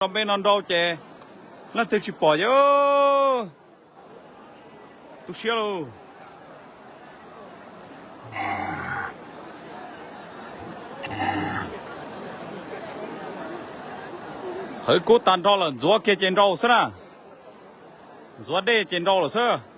Tau npe no nrau ces leej twg tsis pom ces tu siab lauj. Qhwv kub tag nrho lawm, ntxuav kiag ces nrau xwb na. Ntxuav dej ces nrau lawm xwb.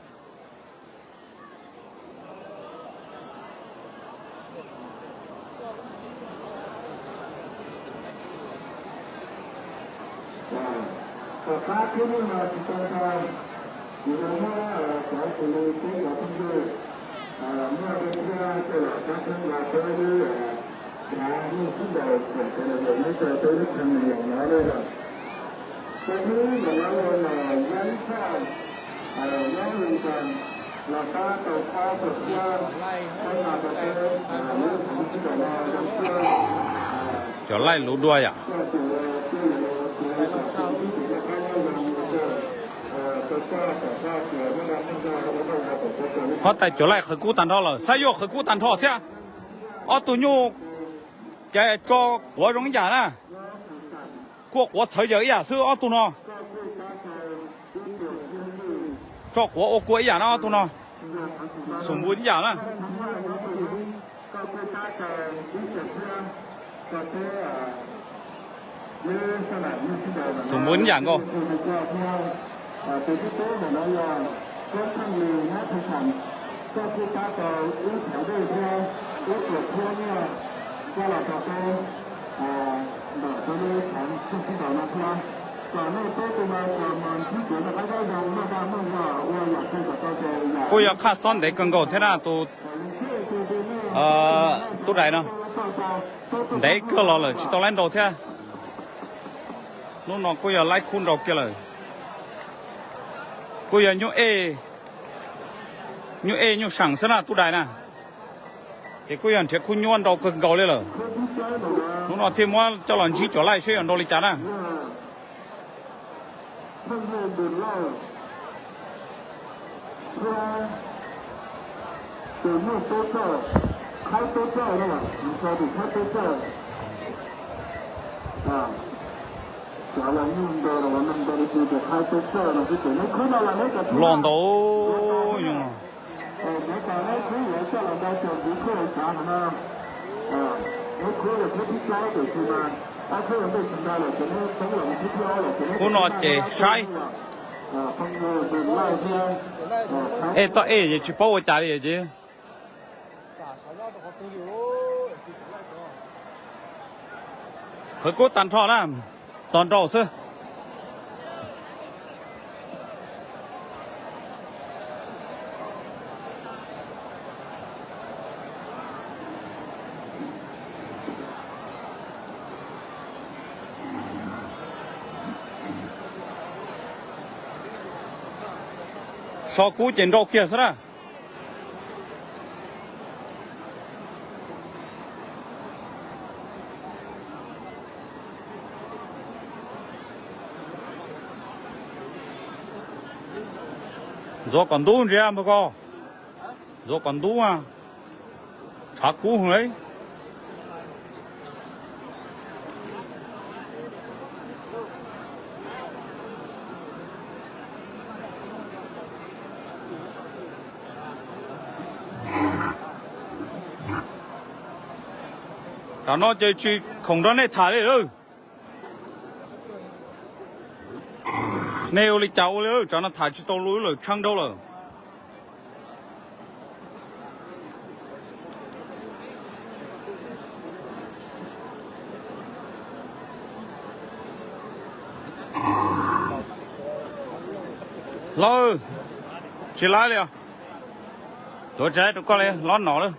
Tom qab thiab hnub no tsis tau tau, kuv yuav muab cov xws li peb cov phooj ywg muaj dej thiab coj los sab theeb nqa peb lub, cov nyuj xib ntaus kom cov los nyob rau peb lub thaj nws los nyob li lawm. Cov nyuj ntawm no los nyob ib txoj, nyob li cas los pab tau khob tau siab, peb nqa rau peb lub thaj nyuj xib ntaus no zoo siab. Cov laij luv dua yom. Huab tais cov laij qhwv kub tag nrho lawm, Xab Yuaj qhwv kub tag nrho thiab. Ob tug nyuj ces tso quav zoo ib yam na. Kuaj quav txhawv yaws ib yam xwb ob tug no. Tso quav ua kua ib yam na ob tug no. Xum npus ib yam na. Xum npus ib yam nkaus. Kuj yog qhaj xob ntev kawg nkaus thiab na tus tub dais no. Ntev kawg los lawm tsis tau laib nrau thiab. Hnub no kuj yog laib khub nrau kiag lawm. Kuj yog nyuj ej, nyuj ej nyuj seem xwb na tub dais na. Ces kuj yog nrhiav khub nyuaj nrau kawg nkaus li lawm. Hnub no thiaj muab coj los ntsib cov laij seb yuav nrau li cas na. Loj ntau. Khub no ces saib. Ej toj ej ces tsis paub ua cas li ces. Qhwv kub tag nrho na, tos nrau xwb. So kub ces nrau kiag xwb na. Ntxuav kom ntub ntsia npawg ko. Ntxuav kom ntub, tshav kub heev li. Tam no ces tsis khoom nrog nej tham li lawm. Nej ua li cas ua li, tam no tham tsis tau lus lawm, tsheej dhau lawm. Lawm, tsis laib li os. Tuav tsis laib rau koj li, lob no lawm.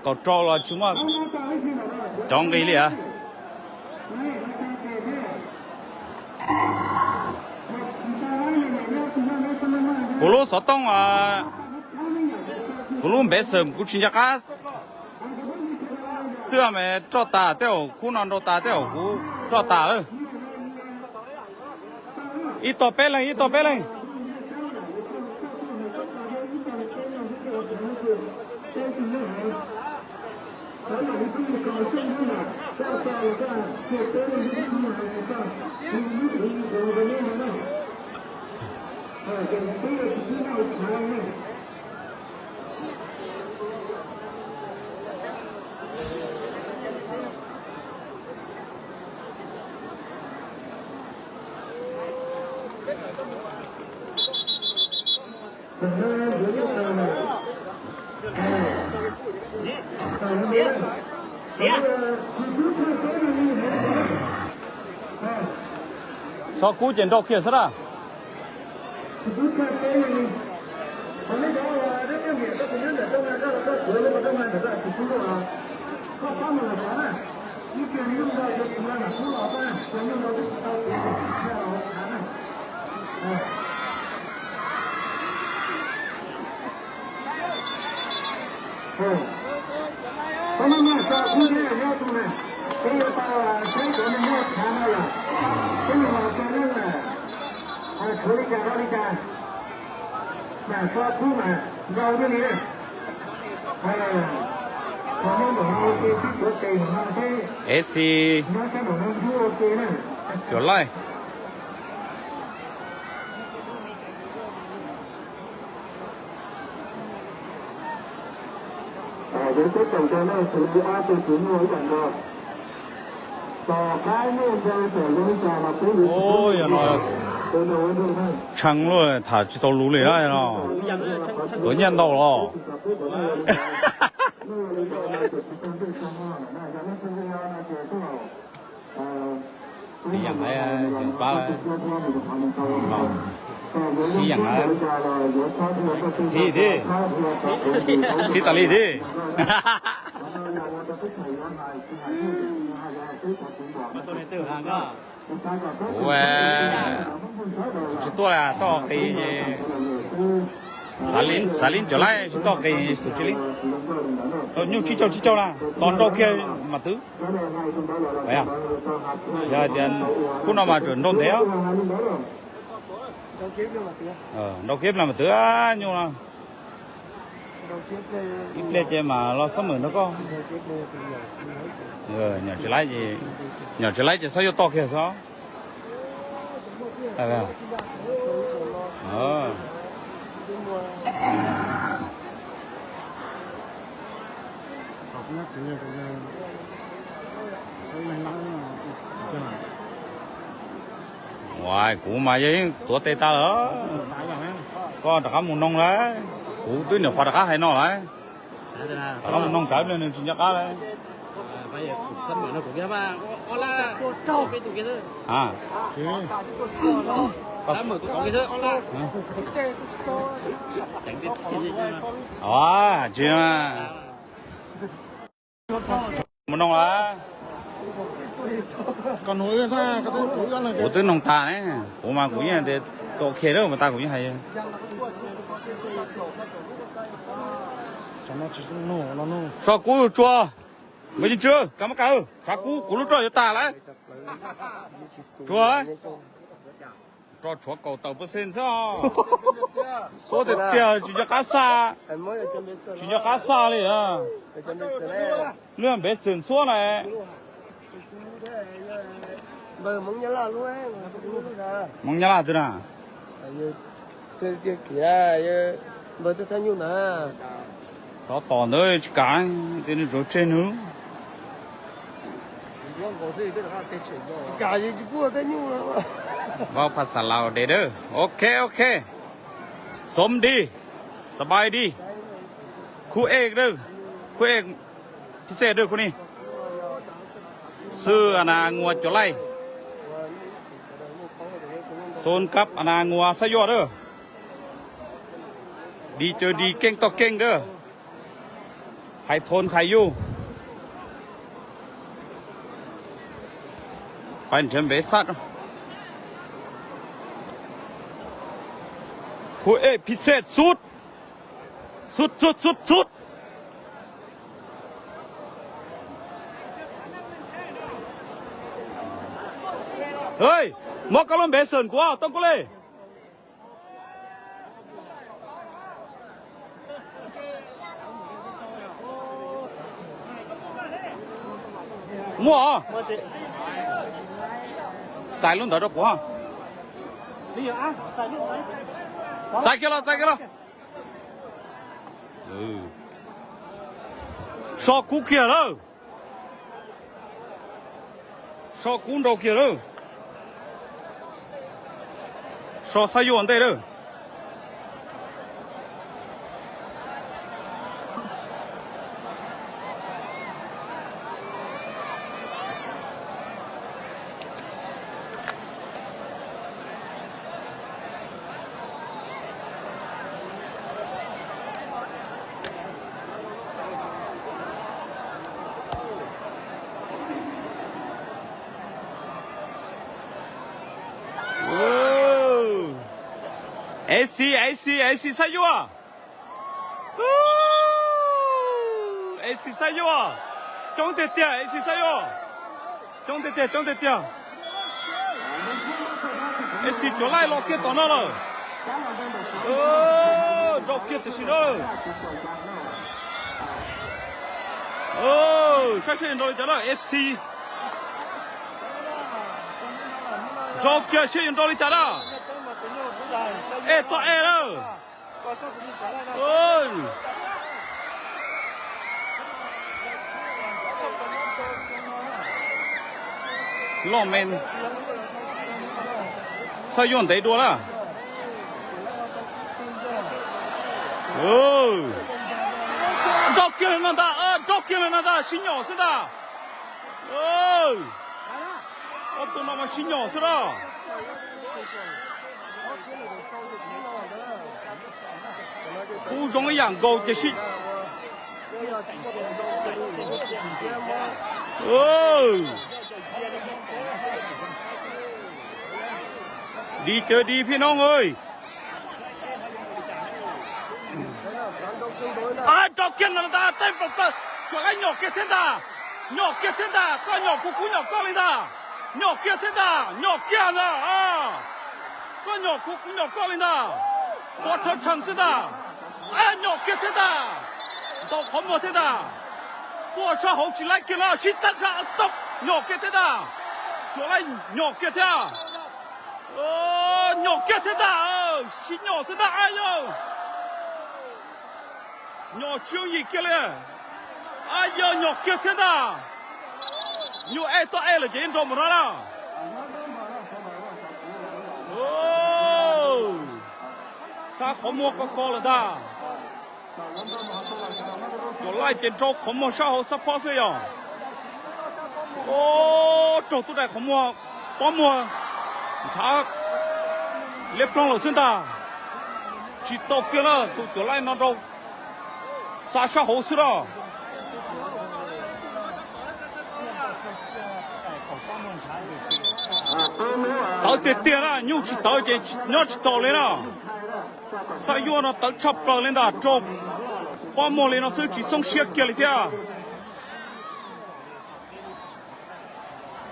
Kaum rau los tsis muaj cov nqi li as. Kuv lub xov tooj, kuv lub npev xwm kuv tsis nco qab xwb mas roj tas tej zaum, khub no nrau tas tej zaum kuv roj tas lawm. Ib tog peb leeg, ib tog peb leeg. Txhob kub ces nrau kiag xwb na. Koj maj mam so kub thiab nyob tus na, peb yuav tau saib cov neeg nyob thav no lawm, peb yuav los tso neeg lawm, tshuav li cas rau li cas, mam so kub mas nrau thiaj li. Qhov no npaum no ces peb tuav tes npaum no thiab, nyob sab npaum no ntub ua ke na. Cuam laij. Ua, yog no tshee luaj tham tsis tau lus li na no. Tuav nyiaj ntau los. Ib yam lawm, yog pab lawm. Txhib yam lawm. Txhib thiab. Txhib tas li thiab. Kuv tsis tuaj li, toj qis, xav li cuam laij tsis toj qis xus tsis li. Nyuj tsib caug tsib caug na, tos nrau kiag mas twv. Yog tias khub no mas tseem nrau ntev os. Nrau kiag pliag mas twv nyuj no. Ib pliag ces mam los xab mem nrog koj. Nyom tsis laib ces, nyom tsis laib ces xob yuav toj kiag xwb. Ua, kuv mas yog yeej tuav tes tas lawm. Koj rov qab mus noog lawm. Kuv twb nyuam qhuav rov qab hais no lawm. Rov qab mus noog tsawv pliag nws tsis nco qab lawm. Tsis mus noog lawm. Kuv twb noog tas ne, kuv mas kuv yeej tias tau khe lawm mas tas kuv yeej hais. So kub tsuag, npawg Yeej Tswv, kab mab kaw, tshav kub kuv lub roj yuav tas lawm. Tsuag, roj tshuav kaum tawm percent xwb os. Xuab tiag tiag tsis nco qab xa, tsis nco qab xa li. Lub npe xwm xuab na. Hmoob Nyab Laj twg na? Rov tom ntawd tsis kam, tias nws tsuav tseg nws. Vau phas xas laus de dawb. Ok ok. Xom di, xab bai di. Khub ej dawb, khub ej phij xej dawb khub ni. Xwb na Ngua Cuam Laij. Xoo kab na Ngua Xab Yuaj dawb. Di caw di keej toj keej dawb. Hais thoos hais yus. Pais nrhiav npe xaj. Khub ej phij xej xub. Xub xub xub xub. Muab koj lub npe xwm kuv tau kuv li. Muaj. Txais lub ntawd rau kuv. Txais kiag los, txais kiag los. So kub kiag lawm. So kub nrau kiag lawm. So Xab Yuaj ntej lawm. Ac, ac, ac Xab Yuaj. Ac Xab Yuaj. Coob tiag tiag, ac Xab Yuaj. Coob tiag tiag, coob tiag tiag. Ac cuam laij los kiag tom no lawm. Nrau kiag tam sim na. Saib seb yuav nrau li cas na, F C. Nrau kiag seb yuav nrau li cas na. Ej, tuaj ej lawm. Loj me. Xab Yuaj ntev dua na. Nrau kiag li no ntag, nrau kiag li no ntag, sib nyom xwb ntag. Ob tug no mas sib nyom xwb na. Kub zoo ib yam nkaus ces sib Dim cawv dim phij noob. Nrau kiag no ntag, tej plaws plaws, cuam laij nyom kiag thiab ntag. Nyom kiag thiab ntag, koj nyom kuv, kuv nyom koj li ntag. Nyom kiag thiab ntag, nyom kiag ntag. Koj nyom kuv, kuv nyom koj li ntag. Pov rhawv rhees xwb ntag. Nyom kiag thiab ntag. Ntaus qhov muag thiab ntag. Tuaj sab hauv tsis laib kiag no, sib txeeb sab rau, nyom kiag thiab ntag. Cuam laij nyom kiag thiab. Nyom kiag thiab ntag, sib nyom xwb ntag, a yog. Nyom tsis yooj yim kiag li. A yog, nyom kiag thiab ntag. Nyuj ej tuaj ej lawm ces yeej nrau mus no na. Xav qhov muag ko ko lawm ntag. Cuam laij ces nrau qhov muag sab hauv xab phob xwb yog. Raug tub dais qhov muag, pob muag ntshav liab ploog lawm xwb ntag. Tsis tau kiag na, tus cuam laij no nrau xa sab hauv xwb na. Tawv tiag tiag na, nyuj tsis tawv ces nyob tsis tau li na. Xab Yuaj no tawv tshaj plaws li ntag, raug pob muag li no xwb tsis txhob siab kiag li thiab.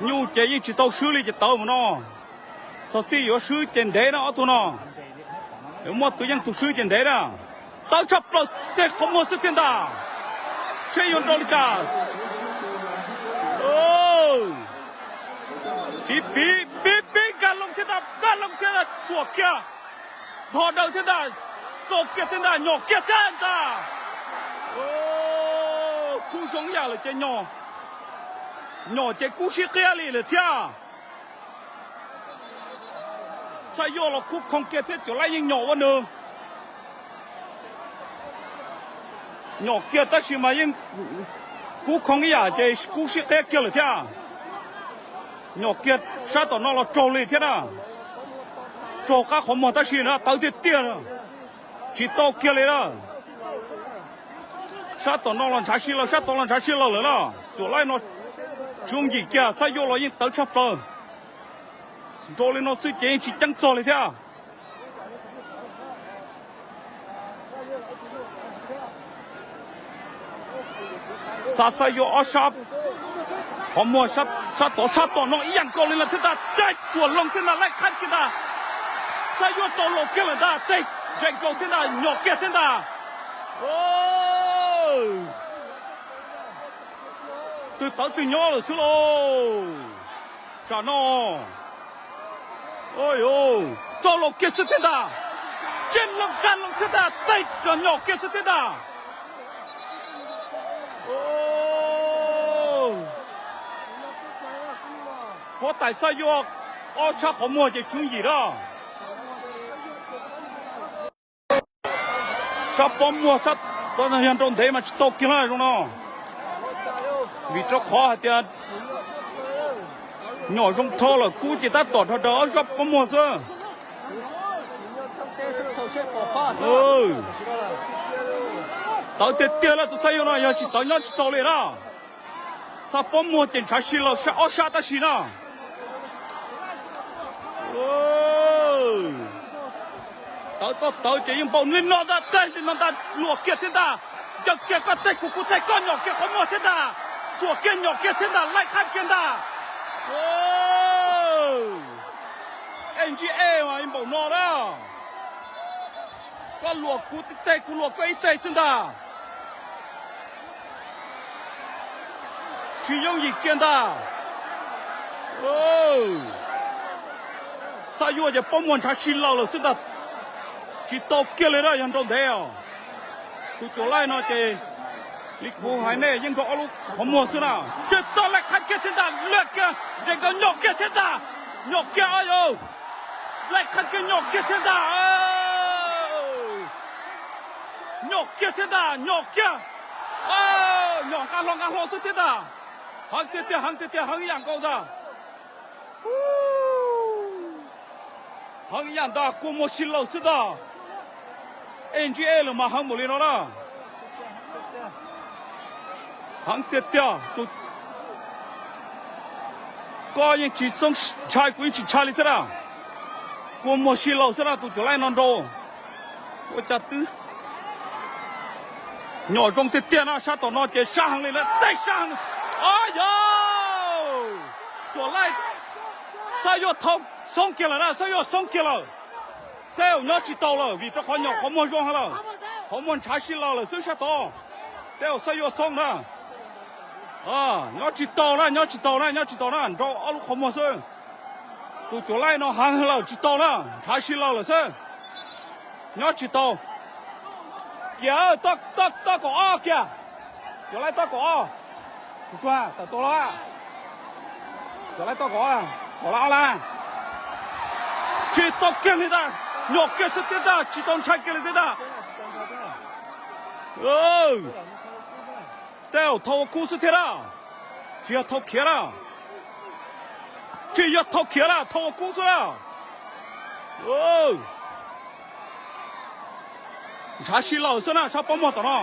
Nyuj ces yeej tsis tau swb li ces tawv mus no. Txog txij yuav swb ces ntev na ob tug no. Yuav muaj tus yeej tus swb ces ntev na. Tawv tshaj plaws tej qhov muag xwb thiab ntag. Seb yuav nrau li cas. Piv piv piv piv, nkag loo thiab ntag, nkag loo thiab ntag, tsuam kiag. Dhos daws thiab ntag, kaus kiag thiab ntag, nyom kiag thiab ntag. Kub zoo ib yam lawm ces nyom, nyom ces kub sib qiab li lawm thiab. Xab Yuaj los kub khoo kiag thiab, cuam laij yeej nyom ua nws. Nyom kiag tab sis mas yeej kub khoo ib yam ces kub sib qiab kiag lawm thiab. Nyom kiag sab tom no los raug li thiab na. Raug qab qhov muag tab sis na tawv tiag tiag, tsis tau kiag li na. Sab tom no los ntshav si lawm, sab tod los ntshav si lawm lawm na. Cuam laij no tsis yooj yim kiag, Xab Yuaj los yeej tawv tshaj plaws. Nrau li no xwb ces yeej tsis ceeb txog li thiab. Xa Xab Yuaj ob sab qhov muag, sab tod sab tom no ib yam nkaus li lawm thiab ntag, tej tsuam loo thiab ntag, laij qhaib kiag ntag. Xab Yuaj tau laus kiag lawm ntag, tej ntsais nkaus thiab ntag, nyom kiag thiab ntag. Twb tawv twb nyob lawm xwb lauj. Tsam no txoj laus kiag xwb thiab ntag. Tsev loo kaj loo thiab ntag, tej nyom kiag xwb thiab ntag. Huab tais Xaj Yuaj ob sab qhov muag ces tswv yim na. Sab pob muag, yog nrau ntev mas tsis tau kiag na zoo no. Vim rau qhov hais tias nyom zoo dhau lawm kub ces tab tom rho rau ob sab pob muag xwb. Tawv tiag tiag lawm tus Xaj Yuaj no, yog tsis tawv nyob tsis tau li na. Sab pob muag ces ntshav si laws ob sab tab sis na. Tawv toj tawv ces yeej npaum li no ntag, tej li no ntag, luam kiag thiab ntag. Ncaws kiag koj tej kuv kuv tej, koj nyom kiag qhov muag thiab ntag. Tsuam kiag nyom kiag thiab ntag, laij qhaib kiag ntag. Ej ntsib ej mas npaum no na. Koj luam kuv tej, kuv luam koj ib teg xwb ntag. Tsis yooj yim kiag ntag. Xaj Yuaj ces pob muag ntshav si laws lawm xwb ntag. Tsis tau kiag li na, yog nrau ntev os. Tus cuam laij no ces li kuv hais nej yeej nrau ob lub qhov muag xwb na. Tsis tau, laij qhaib kiag thiab ntag, luam kiag, nres nkaus nyom kiag thiab ntag. Nyom kiag os yau. Laij qhaib kiag nyom kiag thiab ntag. Nyom kiag thiab ntag, nyom kiag. Nyom nqa hlo nqa hlo xwb thiab ntag. Heev tiag tiag, heev tiag tiag, heev ib yam nkaus ntag. Heev ib yam ntag, kua muag si laws xwb ntag. Ej ntsib ej lawm mas heev npaum li no na. Heev tiag tiag, tus, koj yeej tsis xoob ntshai, kuv yeej tsis ntshai li thiab na. Kua muag si laws xwb na, tus cuam laij no nrau. Ua cas twb nyom zoo tiag tiag na, sab tom no ces sab heev li na, tej sab heev. Au yau, cuam laij Xaj Yuaj thau xoob kiag lawm na, Xaj Yuaj xoob kiag lawm. Tej zaum nyob tsis tau lawm vim rau qhov nyom qhov muag zoo heev lawm, qhov muag ntshav si laws lawm xwb sab tod. Tej zaum Xaj Yuaj xoob na. Nyob tsis tau na, nyob tsis tau na, nyob tsis tau na, nrau ob lub qhov muag xwb. Tus cuam laij no heev lawm tsis tau na, ntshav si laws lawm xwb. Nyob tsis tau. Kiag, toj kaum ob kiag. Cuam laij toj kaum ob. Tawm tuag los. Cuam laij toj kaum ob, kaum ob lawm. Tsis tau kiag li ntag, nyom kiag xwb thiab ntag, tsis tau ntshai kiag li thiab ntag. Tej zaum thau ua kub xwb thiab na, tsis yog thau khiav na. Tsis yog thau khiav na, thau ua kub xwb na. Ntshav si laws xwb na, sab pob muag tom no.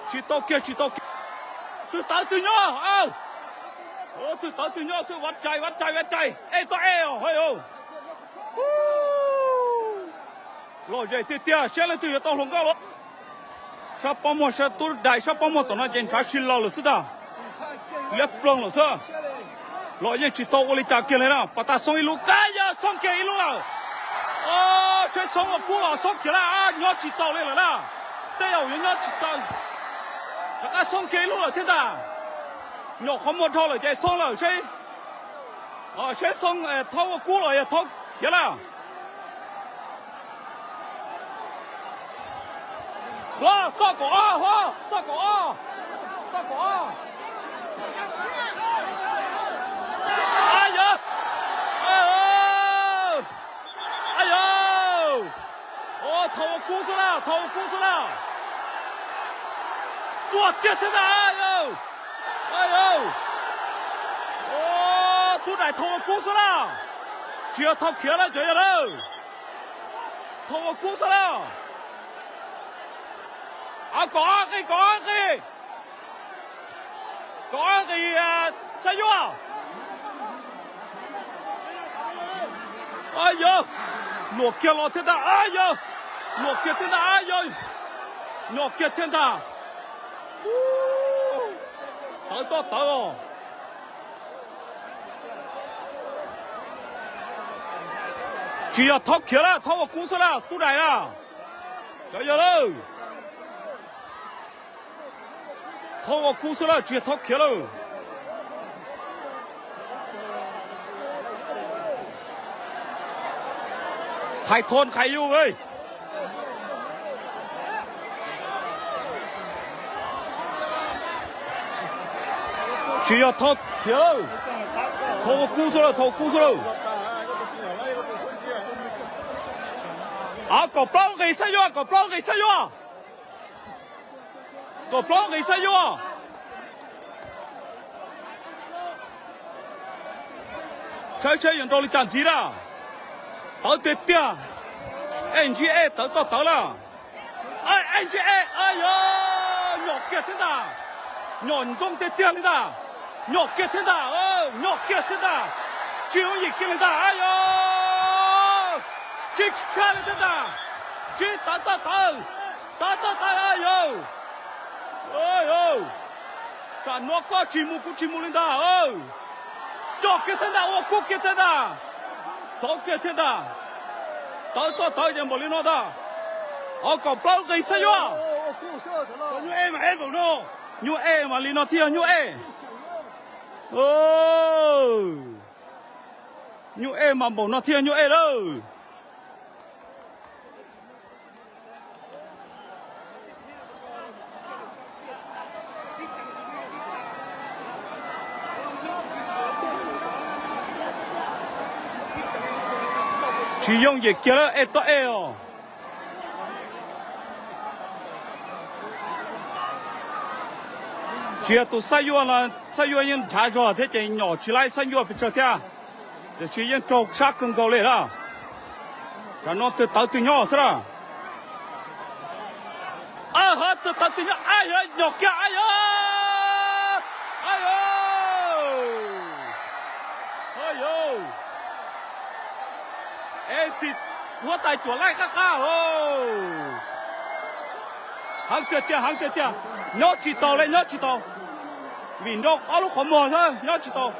Tsis tau kiag, tsis tau kiag. Twg tawv twg nyob. Twg tawv twg nyob xwb, vav rais vav rais vav rais, ej toj ej os. Lom zem tiag tiag, saib leej twg yuav tau hluas nkauj los. Sab pob muag, sab tub dais sab pob muag tom no ces ntshav si laws lawm xwb ntag. Liab ploog lawm xwb. Los yeej tsis tau ua li cas kiag li na, pas tas xoob ib lub, kab yawg xoob kiag ib lub lawm. Saib xoob ua kub los xoob khiav lawm, nyob tsis tau li lawm na. Tej zaum yuav nyob tsis tau. Rov qab xoob kiag ib lub lawm thiab ntag. Nyom qhov muag dhau lawm ces xoob lawm seb. Seb xoob thaub ua kub los yog thaub khiav lawm. Los toj kaum ob, toj kaum ob, toj kaum ob. Ab yawg, ab yawg, thau ua kub xwb lawm, thau ua kub xwb lawm. Tuag kiag thiab ntag, ab yawg, ab yawg. Tub dais thau ua kub xwb lawm. Tsis yog thau khiav lawm cov yawg lawm. Thau ua kub xwb lawm. Kaum ob nqis, kaum ob nqis, kaum ob nqis, Xab Yuaj. Ab yawg, luam kiag los thiab ntag, ab yawg, luam kiag thiab ntag, ab yawg, nyom kiag thiab ntag. Tawv toj tawv os. Tsis yog thau khiav lawm, thau ua kub xwb lawm tub dais na. Cov yawg lawm. Thau ua kub xwb lawm, tsis yog thau khiav lawm. Qhais thau qhais yus. Tsis yog thau khiav lawm. Thau ua kub xwb lawm, thau ua kub xwb lawm. Kaum plaub nqis Xab Yuaj, kaum plaub nqis Xab Yuaj. Kaum plaub nqis Xab Yuaj. Saib saib yuav nrau li cas ntxiv na. Tawv tiag tiag. Ej ntsib ej tawv toj tawv na. Ej ntsib ej, yog nyom kiag thiab ntag. Nyom ntxoov tiag tiag li ntag. Nyom kiag thiab ntag, nyom kiag thiab ntag. Tsis yooj yim kiag li ntag, yog tsis tshaj li thiab ntag. Tsis tawv toj tawv, tawv toj tawv, yog. Tsam no koj tsis mus kuv tsis mus li ntag. Nyom kiag thiab ntag, ua kub kiag thiab ntag. Xauv kiag thiab ntag. Tawv toj tawv ces npaum li no ntag. Kaum plaub nqis Xab Yuaj. Nyuj ej mas li no thiab yog nyuj ej. Nyuj ej mas npaum no thiab yog nyuj ej lawm. Tsis yooj yim kiag lawm, ej toj ej os. Tsis yog tus Xab Yuaj no, Xab Yuaj yeej nrhav zog thiab ces nyom tsis laib Xab Yuaj pes tsawg thiab. Tiam sis yeej raug sab kawg nkaus li na. Tsam no twg tawv twg nyob xwb na. Twg tawv twg nyob, a yog nyom kiag, a yog, a yog, a yog. Es xis huab tais cuam laij qab qab lauj. Heev tiag tiag, heev tiag tiag. Nyob tsis taus li, nyob tsis taus. Vim nrau ob lub qhov muag xwb, nyob tsis taus.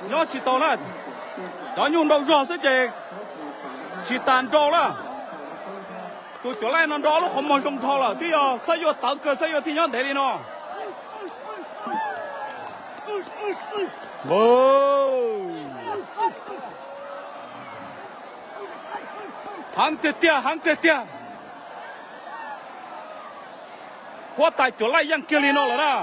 Nyob tsis tau na. Cov nyuj nrau zog xwb ces tsis tas nrau na. Tus cuam laij no nrau ob lub qhov muag zoo dhau lawm, twb yog Xab Yuaj tawv kawg Xab Yuaj thiaj nyob ntev li no. Heev tiag tiag, heev tiag tiag. Huab tais cuam laij yeej kiag li no lawm na.